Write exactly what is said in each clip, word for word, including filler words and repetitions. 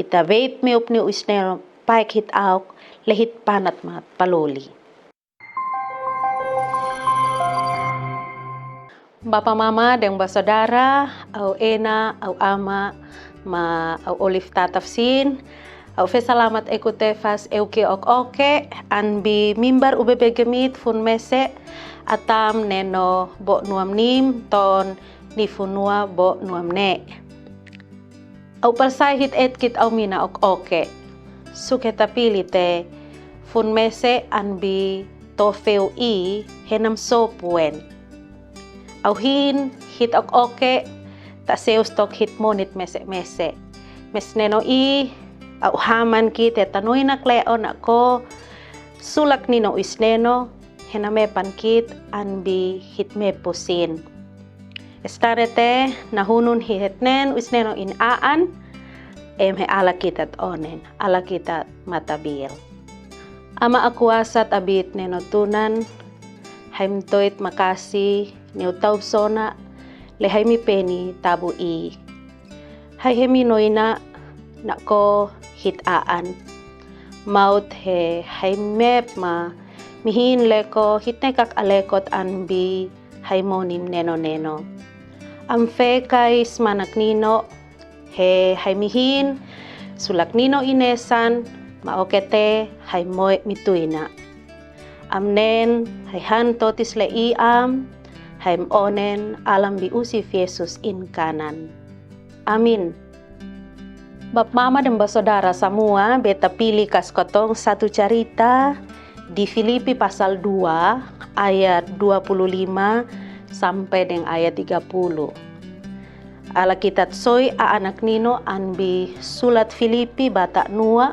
Ita wait me up ni uisnel paek hit auk, le hit panat ma paloli. Bapa mama deng basodara, au ena, au ama, ma au olif tataf sin, au fe salamat eku tefas euke ok oke, an bi mimbar ube begemit fun mese, atam neno bo nuam nim ton ni fun nua bo nuam ne. Au palsai hit etkit au mina ok oke. Suke tapili te fun mese an bi tofeu i henam sopuen. Au hin hit ok oke, ta seus tok hit monit mese mese. Mes neno i, au haman ki te tanoinak leo na ko, sulak nino uis neno, hena mepan kit an bi hit mepusin. Estare te nahunun hi het nen uis neno in aan, em he ala kitat onen, ala kitat matabil. Ama akuasat abit neno tunan, haim toit makasi, neu tau sona, le haimi peni tabu i. Hai hemi noina na ko hit aan. Maut he hai mep ma mihin leko hit nekak alekot an bi hai monim neno neno. Am fe kai smanak nino he hai mihin sulak nino inesan ma okete hai moe mituina. Am nen hai han totis le i am hai onen alam bi usif Yesus in kanan. Amin. Bap mama dan basodara samua, beta pili kas kotong satu carita di Filipi pasal dua ayat dua puluh lima sampe deng ayat tiga puluh. Ala kitat soi a anak nino an bi sulat Filipi bata nua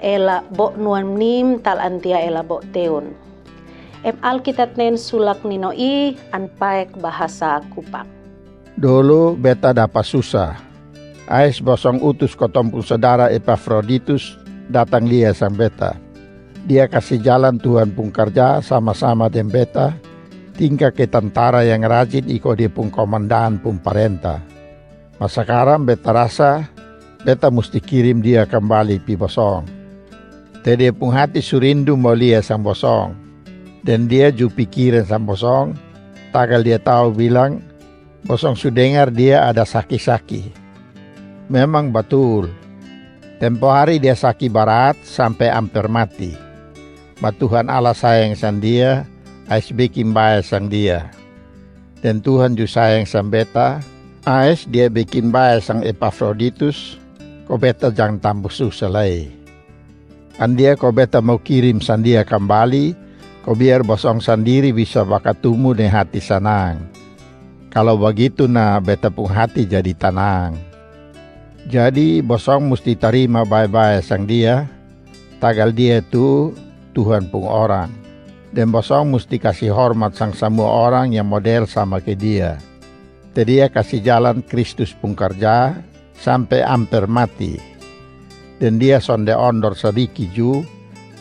ela bo nuan nim tal antia ela bo teun. Em Alkitab nen sulak nino i an paek bahasa Kupang. Dolo beta dapa susa. Ais bosong utus kotong pung sodara Epafroditus datang lia sang beta. Dia kasi jalan Tuhan pung karja sama-sama deng beta, tingka ke tantara yang rajin iko dia pung komandan pung parenta. Ma sakarang beta rasa beta musti kirim dia kambali pi bosong. Te dia pung hati su rindu mau lia sang bosong. Deng dia ju pikiran sang bosong, tagal dia tau bilang bosong su dengar dia ada saki-saki. Memang batul, tempo hari dia saki barat sampe amper mati. Ma Tuhan Allah sayang sang dia, ais bekin bae sang dia. Deng Tuhan ju sayang sang beta, ais dia bekin bae sang Epafroditus, ko beta jang tambu susa lai. Andia ko beta mau kirim sang dia kambali, ko biar bosong sandiri bisa bakatumu deng hati sanang. Kalo bagitu na beta pung hati jadi tanang. Jadi bosong musti tarima bae-bae sang dia, tagal dia tu Tuhan pung orang. Deng bosong musti kasi hormat sang samua orang yang model sama ke dia. Te dia kasi jalan Kristus pung karja sampe amper mati. Deng dia sonde ondor sadiki ju,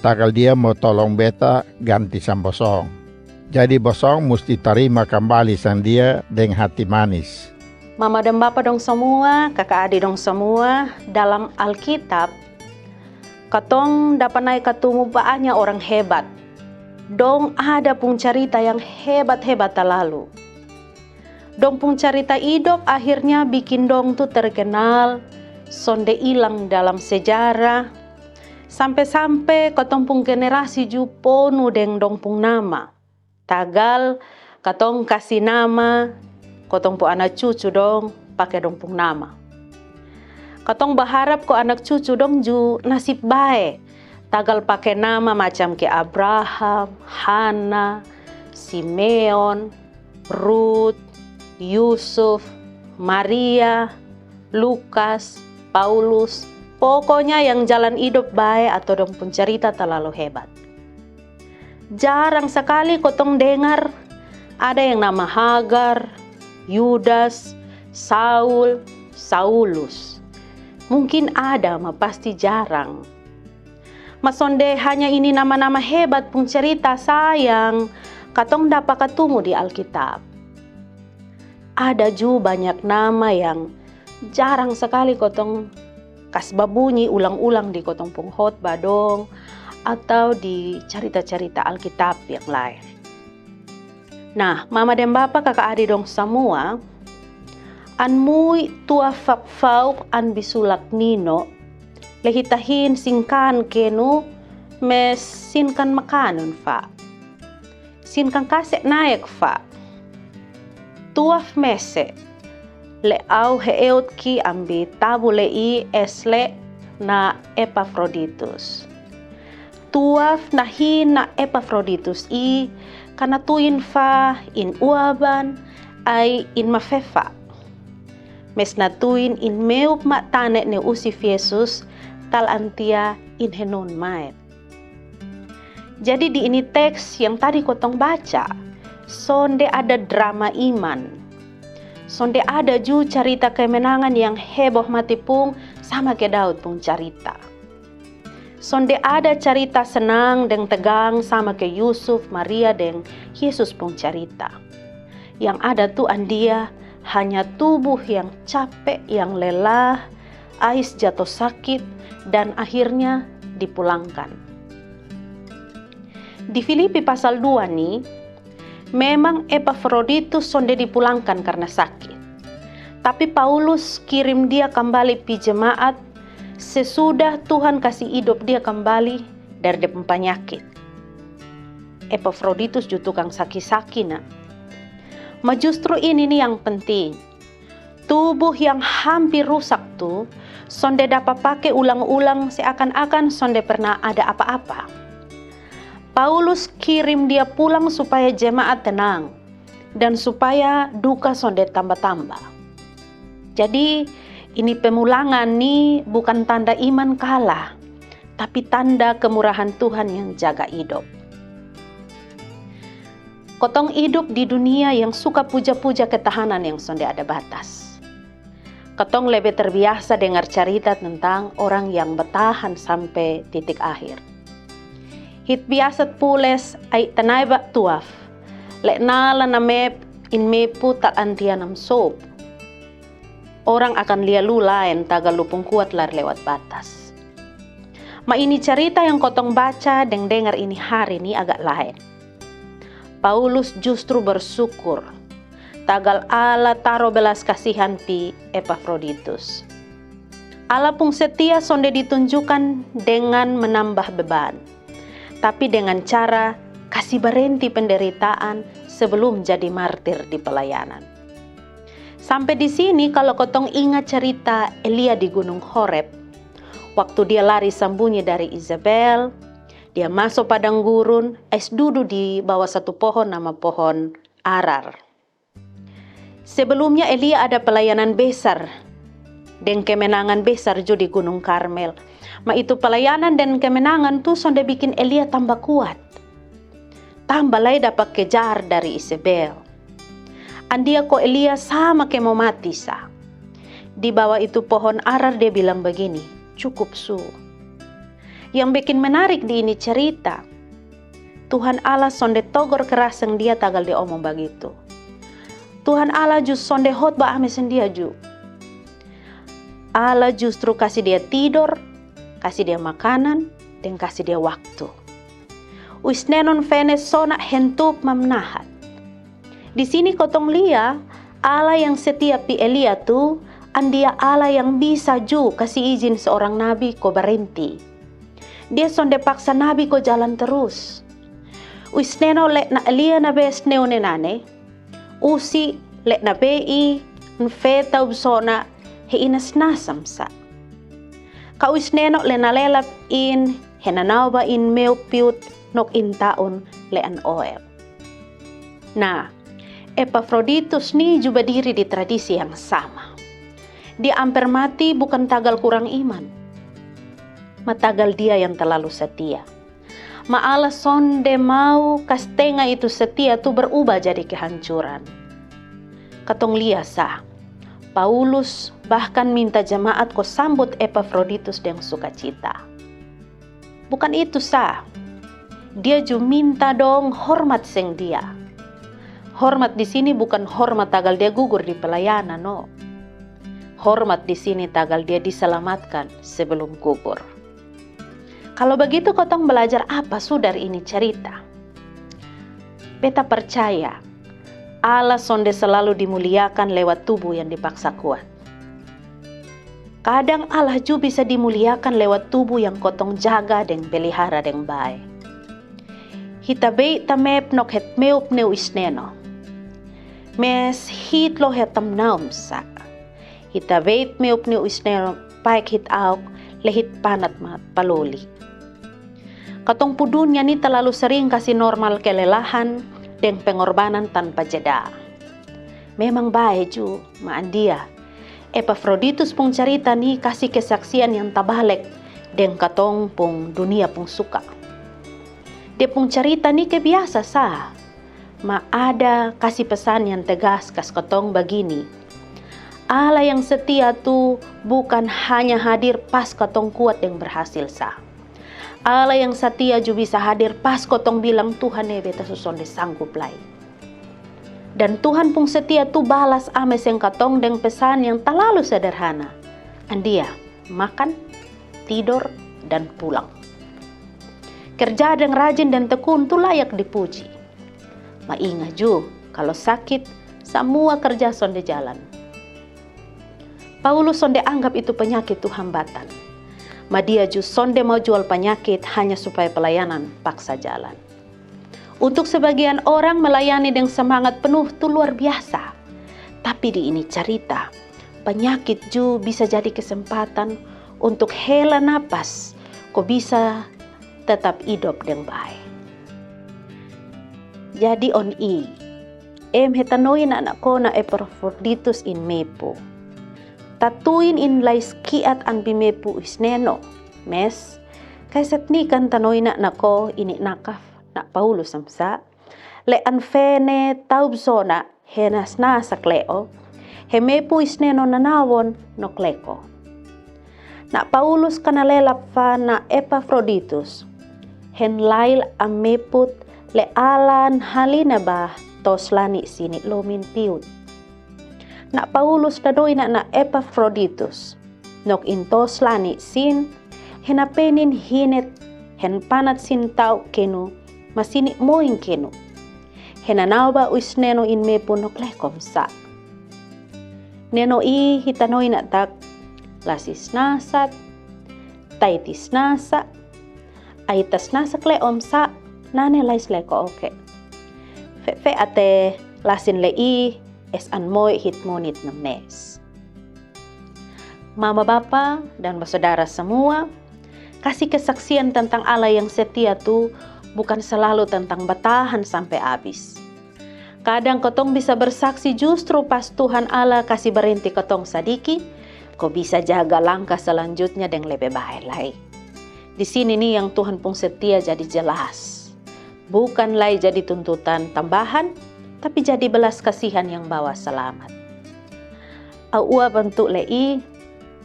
tagal dia mau tolong beta ganti sang bosong. Jadi bosong musti tarima kambali sang dia deng hati manis. Mama deng bapa dong samua, kaka adi dong samua, dalam Alkitab katong dapa nai katumu banya orang hebat. Dong ada pung carita yang hebat-hebat talalu. Dong pung carita idop akhirnya bikin dong tu terkenal, sonde ilang dalam sejarah. Sampe-sampe kotong pung generasi ju ponu deng dong pung nama. Tagal katong kasi nama kotong pung anak cucu dong pake dong pung nama. Katong baharap ko anak cucu dong ju nasib bae. Tagal pake nama macam ke Abraham, Hana, Simeon, Rut, Yusuf, Maria, Lukas, Paulus. Pokonya yang jalan idop bae ato dong pung carita talalu hebat. Jarang sakali kotong dengar ada yang nama Hagar, Yudas, Saul, Saulus. Mungkin ada ma pasti jarang. Ma sonde hanya ini nama-nama hebat pung carita sa yang katong dapa katumu di Alkitab. Ada ju banyak nama yang jarang sakali kotong kas babunyi ulang-ulang di kotong pung khotbah dong, atau di carita-carita Alkitab yang laen. Nah, mama deng bapa, kaka adi dong samua, an mui tua fakfauk an bisulak nino, le hita hin singkan kenu, me sinkan makanun fa. Sinkan kase naek fa. Tuaf mese, le au heeut ki ambi tabu le i esle na Epafroditus. Tuaf na hi na Epafroditus i, kana tuin fa in uaban, ai in mafefa. Mes na tuin in meup ma tane ne usi Yesus, tal antia in henun maet. Jadi di ini teks yang tadi kotong baca, sonde ada drama iman. Sonde ada ju carita kemenangan yang heboh mati pung sama ke Daud pung carita. Sonde ada carita senang deng tegang sama ke Yusuf, Maria deng Yesus pung carita. Yang ada tu andia hanya tubuh yang cape, yang lelah, ais jato sakit, dan akhirnya dipulangkan. Di Filipi pasal dua ni, memang Epafroditus sonde dipulangkan karna sakit. Tapi Paulus kirim dia kambali pi jemaat sesudah Tuhan kasi idop dia kambali dari dia pung panyakit. Epafroditus ju tukang saki-saki na. Ma justru ini ni yang penting. Tubuh yang hampir rusak tu sonde dapa pake ulang-ulang seakan-akan sonde pernah ada apa-apa. Paulus kirim dia pulang supaya jemaat tenang dan supaya duka sonde tamba-tamba. Jadi, ini pemulangan ni bukan tanda iman kalah, tapi tanda kemurahan Tuhan yang jaga idop. Kotong idop di dunia yang suka puja-puja ketahanan yang sonde ada batas. Kotong lebe terbiasa dengar carita tentang orang yang betahan sampe titik akhir. Hit biasa pules ai tanai ba tuaf. Le nala na mep in mepu tal antia nam sop. Orang akan lia lu laen tagal lu pung kuat lari lewat batas. Ma ini carita yang kotong baca deng dengar ini hari ni agak laen. Paulus justru bersyukur tagal Allah taro belas kasihan pi Epafroditus. Allah pung setia sonde ditunjukkan dengan menambah beban, tapi dengan cara kasi barenti penderitaan sebelum jadi martir di pelayanan. Sampe di sini, kalo kotong inga carita Elia di Gunung Horeb, waktu dia lari sambunyi dari Izebel, dia maso padang gurun, ais dudu di bawa satu pohon nama pohon Arar. Sebelumnya Elia ada pelayanan besar deng kemenangan besar ju di Gunung Karmel. Ma itu pelayanan deng kemenangan tu sonde bikin Elia tamba kuat. Tamba lai dapa kejar dari Izebel. Andia ko Elia sama ke mo mati sa. Di bawa itu pohon Arar dia bilang bagini, cukup su. Yang bikin menarik di ini carita, Tuhan Allah sonde togor keras sang dia tagal dia omong bagitu. Tuhan Allah ju sonde hotba ame sang dia ju. Allah justru kasi dia tidor, kasi dia makanan, deng kasi dia waktu. Uisnenon fene sona hentup mamnahat. Di sini kotong lia, Allah yang setia pi Elia tu, andia Allah yang bisa ju kasi izin seorang nabi ko barenti. Dia sonde paksa nabi ko jalan terus. Uisneno le na Elia na bes neu nenane, usi le na bei nfeta ubsona he inas nasam sa. Ka uisneno le na lelap in he nanau ba in meu piut nok in taun le an oel. Nah, Epafroditus ni ju badiri di tradisi yang sama. Dia amper mati bukan tagal kurang iman, ma tagal dia yang terlalu setia. Ma Allah sonde mau kastenga itu setia tu berubah jadi kehancuran. Katong lia sa, Paulus bahkan minta jemaat ko sambut Epafroditus deng sukacita. Bukan itu sa, dia ju minta dong hormat sang dia. Hormat di sini bukan hormat tagal dia gugur di pelayanan no. hormat di sini tagal dia disalamatkan sebelum gugur. Kalo bagitu kotong balajar apa su dari ini carita? Beta parcaya Allah sonde salalu dimuliakan lewat tubu yang dipaksa kuat. Kadang Allah ju bisa dimuliakan lewat tubu yang kotong jaga deng pelihara deng bae. Hita beit tamep nok het meup neu isneno. Mes hit lo het tamnaum sa. Hita beit meup neu isneno paek hit auk le hit panat mat paloli. Katong pu dunia ni talalu sering kasi normal kelelahan deng pengorbanan tanpa jeda. Memang bae ju, ma andia. Epafroditus pung carita ni kasi kesaksian yang tabalek deng katong pung dunia pung suka. Dia pung carita ni ke biasa sa, ma ada kasi pesan yang tegas kas katong bagini. Allah yang setia tu bukan hanya hadir pas katong kuat deng berhasil sa. Allah yang setia ju bisa hadir pas kotong bilang, "Tuhan e, beta su sonde sanggup lai." Dan Tuhan pung setia tu balas ame seng katong deng pesan yang talalu sederhana. Andia, makan, tidor, dan pulang. Kerja deng rajin dan tekun tu layak dipuji. Ma inga ju, kalo sakit, samua kerja sonde jalan. Paulus sonde anggap itu penyakit tu hambatan. Ma dia ju sonde mau jual penyakit hanya supaya pelayanan paksa jalan. Untuk sebagian orang melayani deng semangat penuh tu luar biasa. Tapi di ini carita, penyakit ju bisa jadi kesempatan untuk hela napas, ko bisa tetap idop deng bae. Jadi on i, em he tanoi na na ko na Epafroditus in mepu. Tatuin in lais kiat an bi mepu isneno. Mes, kaiset ni kan tanoi na na ko ini nakaf na Paulus am sa. Le an fene taub sona he nasnasak leo, he mepu isneno nanawon nok leko. Na Paulus kana lelap fa na Epafroditus. Hen lail am meput le alan halina ba tos lani sini lomin piut. Na Paulus dadoi na na Epafroditus. Nok in tos lani sin, hena penin hinet, hen panat sin tau kenu, ma sini moing kenu. Hena nau ba uis neno in mepu nok lekom sa. Neno i hita noi na tak, lasis nasat, taitis nasa, aitas nasak le om sa, nane lais leko oke. Fe, fe ate lasin le i, es an moi hit monit na mes. Mama, bapa, dan basodara samua, kasi kesaksian tentang Allah yang setia tu bukan selalu tentang batahan sampe abis. Kadang kotong bisa bersaksi justru pas Tuhan Allah kasi barenti kotong sadiki, ko bisa jaga langkah selanjutnya deng lebe bae lai. Di sini ni yang Tuhan pung setia jadi jelas. Bukan lai jadi tuntutan tambahan, tapi jadi belas kasihan yang bawa selamat. Au ua bantu le i,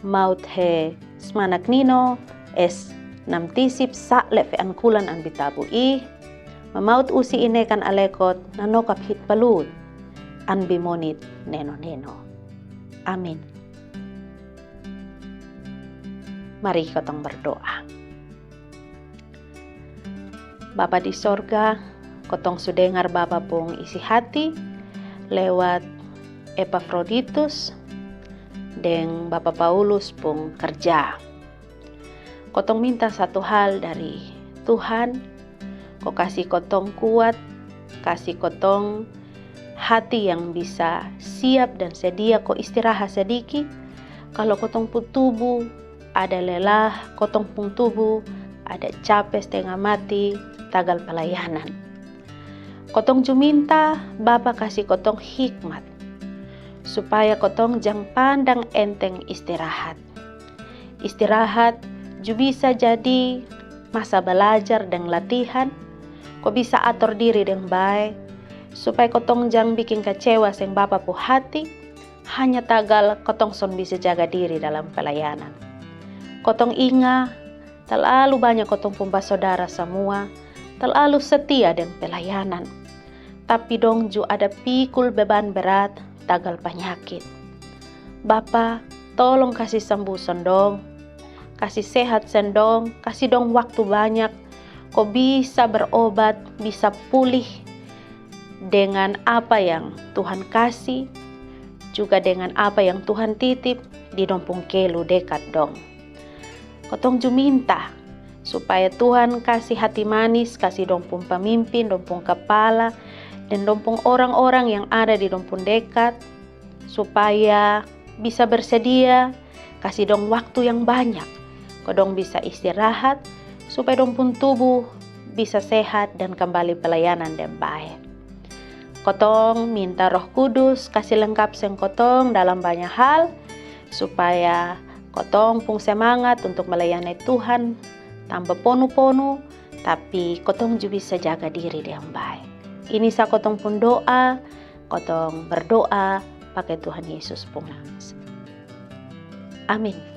maut he smanak nino, es nam tisip sa le fe an kulan an bitabu i, ma maut usi inekan alekot nanokap hit palut, an bimonit neno-neno. Amin. Mari kotong berdoa. Bapa di sorga, kotong su dengar Bapa pung isi hati lewat Epafroditus deng Bapa Paulus pung kerja. Kotong minta satu hal dari Tuhan, ko kasi kotong kuat, kasi kotong hati yang bisa siap dan sedia ko istirahat sadiki. Kalo kotong pung tubu ada lelah, kotong pung tubu ada cape stenga mati tagal pelayanan. Kotong ju minta Bapa kasi kotong hikmat, supaya kotong jang pandang enteng istirahat. Istirahat ju bisa jadi masa balajar deng latihan, ko bisa ator diri deng bae, supaya kotong jang biking kacewa seng Bapa pu hati, hanya tagal kotong son bisa jaga diri dalam pelayanan. Kotong inga, talalu banya kotong pung basodara samua, talalu setia deng pelayanan. Tapi dong ju ada pikul beban berat tagal panyakit. Bapa, Tolong kasi sambu sang dong, kasi sehat sang dong, kasi dong waktu banyak, ko bisa berobat, bisa pulih dengan apa yang Tuhan kasi, juga dengan apa yang Tuhan titip di dong pung kelu dekat dong. Kotong ju minta supaya Tuhan kasi hati manis, kasi dong pung pamimpin, dong pung kapala, dan dong pung orang-orang yang ada di dong pung dekat, supaya bisa bersedia, kasi dong waktu yang banyak, ko dong bisa istirahat, supaya dong pung tubuh bisa sehat dan kambali pelayanan deng bae. Kotong minta Roh Kudus kasi lengkap sang kotong dalam banya hal, supaya kotong pung semangat untuk melayani Tuhan tamba ponu-ponu, tapi kotong ju bisa jaga diri deng bae. Ini sa kotong pung doa, kotong berdoa pake Tuhan Yesus pung nama. Amin.